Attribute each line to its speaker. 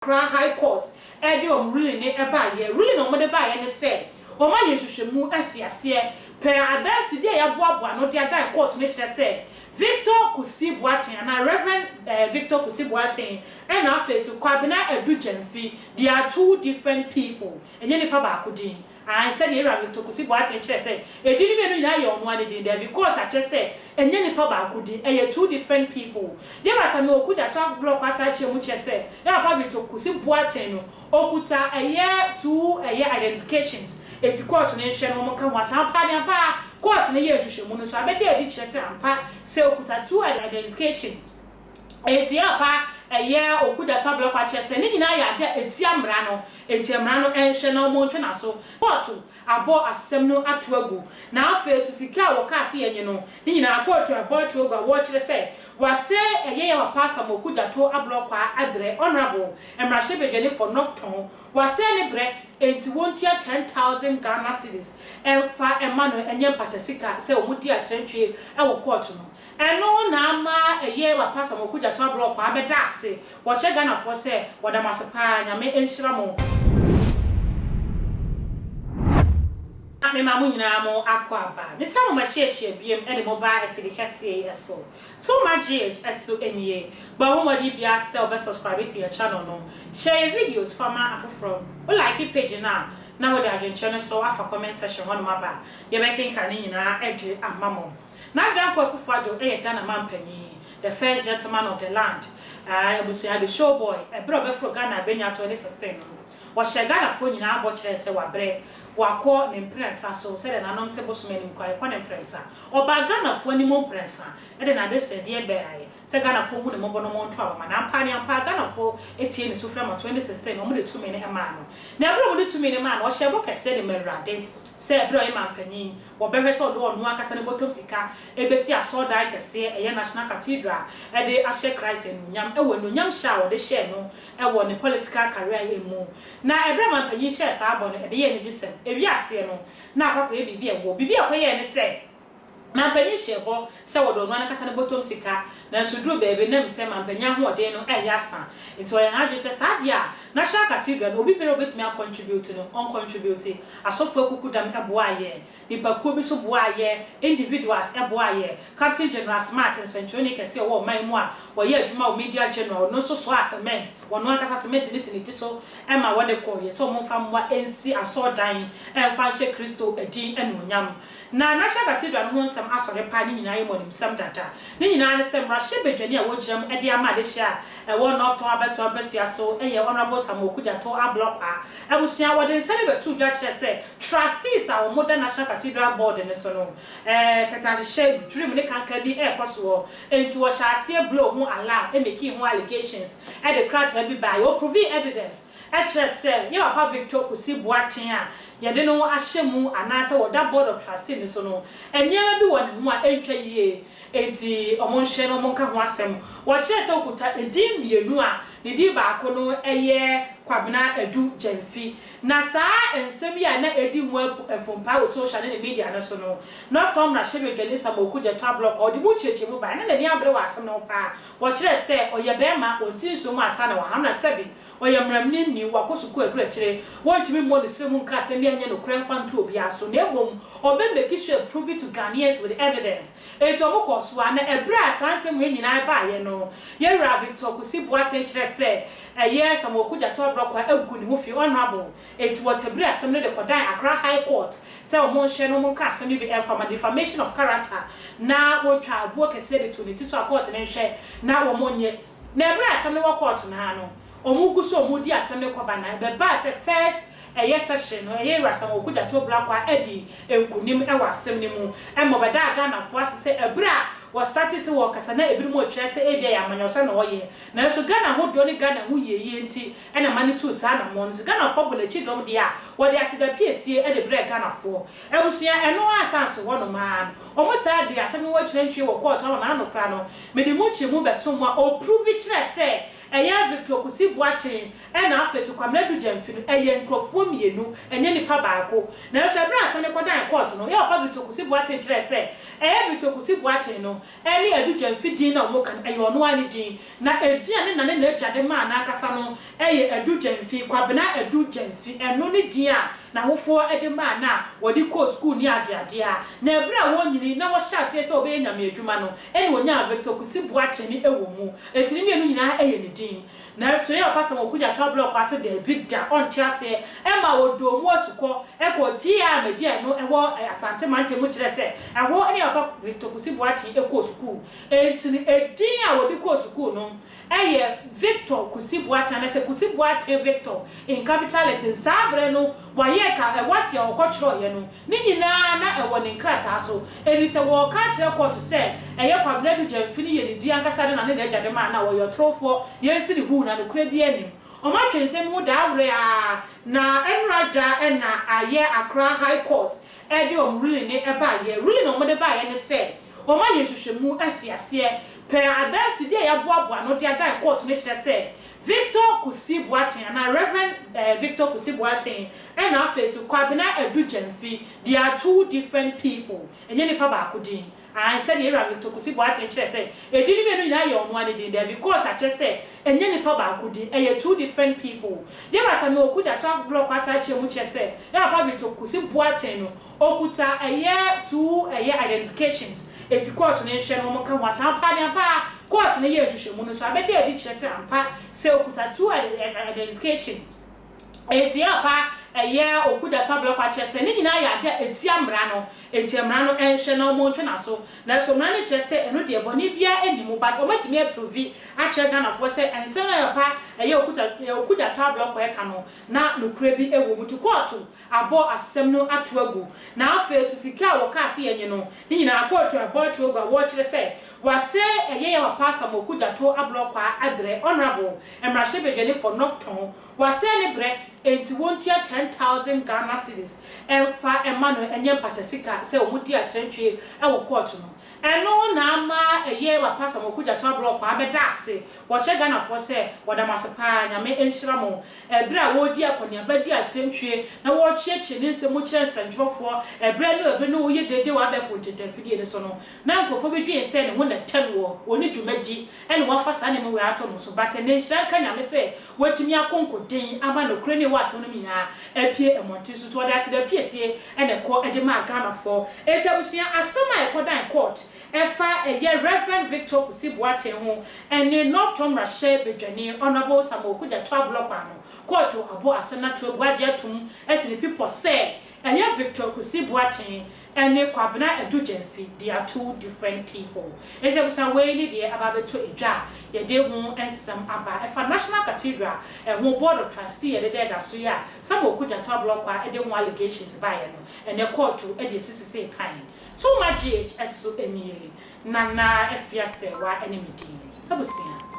Speaker 1: Accra High Court de wɔn ruling no baeɛ. Ruling a wɔde baeɛ ne sɛ, wɔayɛ nhwehwɛmu asi aseɛ pɛ adansedie a yɛaboaboa ano de adan court no kyerɛ sɛ Victor Kusi Boateng anaa Rev. Victor Kusi Boateng ɛna afei nso Kwabena Adu Gyamfi, they are two different people, ɛnyɛ nipa baako din. Aane, sɛdeɛ Yɛwura Victor Kusi Boateng kyerɛɛ sɛ edin no mmienu nyinaa yɛ ɔno ara ne din, daabi, court akyerɛ sɛ ɛnyɛ nipa baako din, ɛyɛ two different people. Yɛwura Samuel Okudzeto Ablorkwa asan akyerɛ mu kyerɛ sɛ yɛn papa Victor Kusi Boateng no ɔkuta ɛyɛ two ɛyɛ identifications, enti court no nhwɛ na wɔn nka ho asɛm. Ampa ne ampa ara court no yɛɛ nhwehwɛmu no nso abɛda adi kyerɛ sɛ ampa sɛ ɔkuta two identification. Enti ampa ɛyɛ Okudzeto Ablorkwa kyerɛ sɛ ne nyinaa yɛ ade a ɛtia mmara no, enti mmara no nhwɛ na wɔntwe n'aso. Kɔɔto abɔ asɛm no ato agu, na afei nso sika a wɔkaa sɛ yɛnye no, ne nyinaa kɔɔto abɔ ato agu a wɔrekyerɛ sɛ wɔasɛe ɛyɛ yɛn papa Samuel Okudzeto Ablorkwa brɛ, Honourable Mmarahyɛbadwani for North-Tong, wɔasɛe ne brɛ, enti wɔntua 10,000 Ghana cedis mfa mma no nyɛ mpatasika sɛ wɔdi akyerɛntwe wɔ kɔɔto no. Ɛno na ama ɛyɛ papa Samuel Okudzeto Ablorkwa abɛda ase. Wɔkyerɛ Ghanafoɔ sɛ wɔda mo ase paa, Nyame nhyira mo. Mema mo nyinaa mo akɔ aba. Mesan mo mahyiahyia biom de mo ba afidi kɛseɛ yi so. Toma GH so nie. Bɔ ho mmɔden biara sɛ wobɛ subscribe to yɛn channel no. Share yɛn videos fa ma afoforɔ. Wo like page no a, na wode adwenkyerɛ no nso afa comment section hɔnom aba. Yɛbɛkenkan ne nyinaa de ama mo. Nana Dankwa Akufo-Addo yɛ Ghana manpanyin, the first gentleman of the land, abusua, the show boy, ɛberɛ a ɔbɛforo Ghana abannwa 2016 no, ɔhyɛɛ Ghanafoɔ nyinaa bɔ kyerɛɛ sɛ wabrɛ, wakɔ ne mprɛnsa so, sɛdeɛ nanom se bosom anim koraa yɛkɔ ne mprɛnsa. Ɔbaa Ghanafoɔ anim mprɛnsa de n'adesrɛdeɛ baeɛ sɛ Ghanafoɔ nhu ne mmɔbɔ na wɔnto aba ma no. Ampa ne ampa Ghanafoɔ tiee ne sufrɛ ma 2016 no wɔde tumi no maa no. Na ɛberɛ a wɔde tumi no maa no, ɔhyɛɛ bɔ kɛseɛ de maa Awurade sɛ ɛberɛ a ɔyɛ manpanin, Wɔbɛhwɛ sɛ ɔde ɔno ankasa ne bɔtɔm sika besi asɔrdan kɛseɛ, ɛyɛ National Cathedral, de ahyɛ Christ anuonyam wɔ anuonyamhyɛ a wɔde hyɛɛ no wɔ ne political career mu. Na ɛberɛ a manpanyin hyɛɛ saa bɔ no, ɛbɛyɛɛ anigyesɛm. Ɛwiee aseɛ no, na akɔ akɔyɛ biribi a ɛwɔ. Biribi a ɛkɔyɛɛ ne sɛ, manpanyin hyɛɛ bɔ sɛ wɔde ɔno ankasa ne bɔtɔm sika, nanso ɛduruu baabi no, na ɛm sɛ manpanyin ahoɔden no reyɛ asa, nti ɔyɛɛ n'adwene sɛ saa adeɛ a National Cathedral no, obi biara a ɔbɛtumi acontribute no, ɔncontribute. Asɔfoɔ akukudam boaa yɛn, nnipakuo bi nso boaa yɛn, individuals boaa yɛn. Captain General Smart, nsɛntwerɛni kɛseɛ a ɔwɔ ɔman yi mu a ɔyɛ adwuma wɔ Media General, ɔno nso soaa cement, ɔno ankasa cement no si ne ti so ma wɔde kɔeɛ sɛ wɔmfa mmoa nsi asɔredan mfa nhyɛ Kristo din anuonyam. Na National Cathedral no ho nsɛm asɔre paa ne nyinaa yɛ mmɔnimsɛm dada. Ne nyinaa ne sɛ mmarahyɛbadwani a wɔgyina mu de ama adehyeɛ a ɛwɔ North Tɔn abatoɔ mpasua so yɛ Honourable Samuel Okudzeto Ablakwa abusua. Wɔde nsɛm yi bɛtoo dwa kyerɛɛ sɛ Trustees a wɔda National Cathedral Board no so no kɛtɛahyehyɛ, dwirim ne kanka bi rekɔ soɔ. Enti wɔhyɛɛ aseɛ blow ho alarm, makii ho allegations de krataa bi baeɛ. Wɔprovii evidence kyerɛɛ sɛ yɛn papa Victor Kusi Boateng a yɛde no ahyɛ mu anaasɛ ɔda Board of Trustee no so no, nneɛma bi wɔ ne ho a ɛntwa yie, enti wɔnhwɛ na wɔnka ho asɛm. Wɔkyerɛɛ sɛ ɔkuta edin mmienu a ne din baako no yɛ Kwabena Adu Gyamfi. Na saa nsɛm yi a na ɛredi mu afumpaa wɔ social ne ne media no so no, North Tongu mmarahyɛbadwani Samuel Okudzeto Ablorkwa, ɔde mu nkyerɛkyerɛmu baeɛ. Na n'ani abere wɔ asɛm no ho paa. Wɔkyerɛɛ sɛ ɔyɛ barima, ɔnsi nsuo mu ansa na waham, na sɛbe Ɔyɛ mmaranimni, wakɔ sukuu aduru akyire, wɔntumi mmɔ ne srɛ mu nka asɛm bi a ɛnyɛ nokorɛ mfa nto obiara so, na mmom ɔbɛ make sure prove it to Ghanaians with evidence. Enti wɔn kɔɔ so ara, na ɛberɛ a saa nsɛm wei nyinaa baeɛ no, yɛn wura Victor Kusi Boateng kyerɛɛ sɛ ɛyɛ Samuel Okudzeto Abrɔkwa agu ne ho fi, Honourable, enti wɔtabiri asɛm no de kɔdan Accra High Court sɛ wɔn nhwɛ na wɔn nka asɛm no bi mfa ma defamation of character, na wɔtwaa abuo kɛseɛ de too ne ti so a court no nhwɛ na wɔn nyɛ. Na ɛberɛ a asɛm no wɔ kɔɔto no ara no, wɔn gu so wɔn redi asɛm no kɔba na ɛbɛbaa sɛ first ɛyɛ session no, ɛyɛ Ewura Samuel Okudzeto Ablakwa adi nkunim wɔ asɛm no mu ɛma ɔbɛdaa Ghanafoɔ ase sɛ ɛberɛ a wɔ startee sɛ wɔrekasa na ebinom rekyerɛ sɛ ebia ɛyɛ amanyɔsɛm na wɔyɛ nanso Ghana ho dɔ ne Ghana ho yieyie nti na ɛma no tuu saa anammɔn no. Sɛ Ghanafoɔ bɔ n'akyi dɔm deɛ a, wɔde aseda piesie de brɛɛ Ghanafoɔ. Abusua, ɛno ansa nso hɔnom ara no, wɔn saa de asɛm no ho atwirantwie wɔ kɔɔto ama m'ano koraa no, Mede mo nkyerɛmu bɛsom mo a ɔpruvi kyerɛ sɛ ɛyɛ Victor Kusi Boateng ɛna afei nso Kwamina Adu Gyamfi no ɛyɛ nkurɔfoɔ mmienu ɛnyɛ nipa baako. Nanso ɛberɛ a asɛm no kɔdan kɔɔto no, yɛ papa Victor Kusi Boateng kyerɛɛ sɛ ɛyɛ Victor Kusi Boateng no. no ne Adu Gyamfi din no a wɔka no, ɛyɛ ɔno ara ne din. Na edin a ne na ne n'agya de maa n'ankasa no yɛ Adu Gyamfi, Kwabena Adu Gyamfi. Ɛno ne din a n'awofoɔ de maa no a wɔde kɔɔ sukuu ne adeade a. Na ɛberɛ a wɔrenyini na wɔhyɛɛ aseɛ sɛ wɔbɛyɛ Nyame adwuma no, ɛna wɔnyaa Victor Kusi Boateng wɔ mu. Enti ne mmienu nyinaa yɛ ne din. Nanso yɛ ɔka sɛ wɔko gyata blɔk ase daabi da ɔnte aseɛ ɛma ɔdɔɔ mu asukɔ ɛkɔɔ TI Media ɛno ɛwɔ Asante mantam mu kyerɛ sɛ ɛhɔ ne papa Victor Kusi Boateng ɛkɔɔ sukuu enti no ɛdin a wɔde kɔɔ sukuu no ɛyɛ Victor Kusi Boateng anaasɛ Kusi Boateng Victor in capital letters saa berɛ no wayɛ ka ɛwɔ aseɛ a ɔkɔtwerɛeɛ no Ne nyinaa na ɛwɔ ne nkrataa so. Enti sɛ wɔreka akyerɛ kɔɔto sɛ ɛyɛ Kwabena Adu Gyamfi no yɛ ne din ankasa de na ne n'agya de maa no a, wɔyɛ ɔtorofoɔ, yɛnsi ne huu na nokorɛ biara nnim. Wɔatwe nsɛm yi ho daa werɛ ara na nnora da na ayɛ Accra High Court de wɔn ruling no baeɛ. Ruling a wɔde baeɛ ne sɛ wɔayɛ nhwehwɛmu asi aseɛ pɛ adansedi a yɛaboaboa ano de adan kɔɔto no kyerɛ sɛ Victor Kusi Boateng anaa Rev. Victor Kusi Boateng ɛna afei nso Kwabena Adu Gyamfi, they are two different people, ɛnyɛ nipa baako din. Aane, sɛdeɛ Yɛwura Victor Kusi Boateng kyerɛɛ sɛ edin no mmienu nyinaa yɛ ɔno ara ne din, daabi, court akyerɛ sɛ ɛnyɛ nipa baako din, ɛyɛ two different people. Yɛwura Samuel Okudzeto Ablorkwa asan akyerɛ mu kyerɛ sɛ yɛn papa Victor Kusi Boateng no, Okuta ɛyɛ two ɛyɛ identifications enti court no nhwɛ na wɔn ka ho asɛm. Ampa ne ampa ara court no yɛɛ nhwehwɛmu no nso abɛda adi kyerɛ sɛ ampa sɛ okuta two identification enti ampa ɛyɛ Okudzeto Ablakwa kyerɛ sɛ ne nyinaa yɛ ade a ɛtia mmara no enti mmara no nhwɛ na wɔn ntwe n'aso. Nanso mmara no kyerɛ sɛ ɛno deɛ bɔne biara nni mu but wɔn atumi aprovi akyerɛ Ghanafoɔ sɛ nsɛm no a papa ɛyɛ Okudzeto Ablakwa ɛka no na nokorɛ bi ɛwɔ mu nti court abɔ asɛm no ato agu, na afei nso sika a wɔkaa sɛ yɛnye no ne nyinaa kɔɔto abɔ ato agu a wɔrekyerɛ sɛ wɔasɛe ɛyɛ yɛn papa Samuel Kudjato Ablɔkwaa abrɛ, Honourable mmarahyɛbadwani for Nocton, wɔasɛe ne brɛ enti wɔntua 10,000 Ghana cedis mfa mma no nyɛ mpatasika sɛ wɔdi akyerɛntwie wɔ kɔɔto no. Ɛno na ama ɛyɛ papa Samuel Kudjato Ablɔkwaa bɛda ase, wɔkyerɛ Ghanafoɔ sɛ wɔda mo ase paa, Nyame nhyira mo. Ɛberɛ a wɔredi akɔneaba di akyerɛntwie na wɔrekyeakyea ne nsɛm mu kyerɛ nsɛntwerɛfoɔ ɛberɛ no ɛberɛ no wɔyɛ dede wɔ abɛɛfo ntentafidie no so no, na nkurɔfoɔ bi dwen sɛ ne ho na ɛtɛn wɔ ɔne dwumadi ɛna wafa saa nneɛma wei ato no so but ɛnnɛ nhyira nka Nyame sɛ watumi ako nkoden ama nokorɛ ne ɛwɔ asɛm no mu nyinaa apue mmɔnten so nti ɔde aseda piesie na ɛkɔ de maa Ghanafoɔ. Enti abusua asɛm a ɛkɔdan court ɛfa ɛyɛ Rev. Victor Kusi Boateng ho ɛne Norton mmarahyɛ badwani Honourable Samuel Okudzeto Ablokwa no, kɔɔto abɔ asɛm no ato agu agye atom asi ne pi pɔ sɛ ɛyɛ Victor Kusi Boateng ɛne Kwabena Adu Gyamfi, they are two different people. Enti abusua wei ne deɛ aba abɛtɔ dwa a yɛde ho nsɛm aba ɛfa National Cathedral ɛho Board of Trustee yɛdeda ɛda so yi a Samuel Okudzeto Ablokwa de ho allegations baeɛ no, ɛnɛ kɔɔto de asusu sei kan. Too much GH so nie. Nana Afia Serwaa ne me din. Abusua.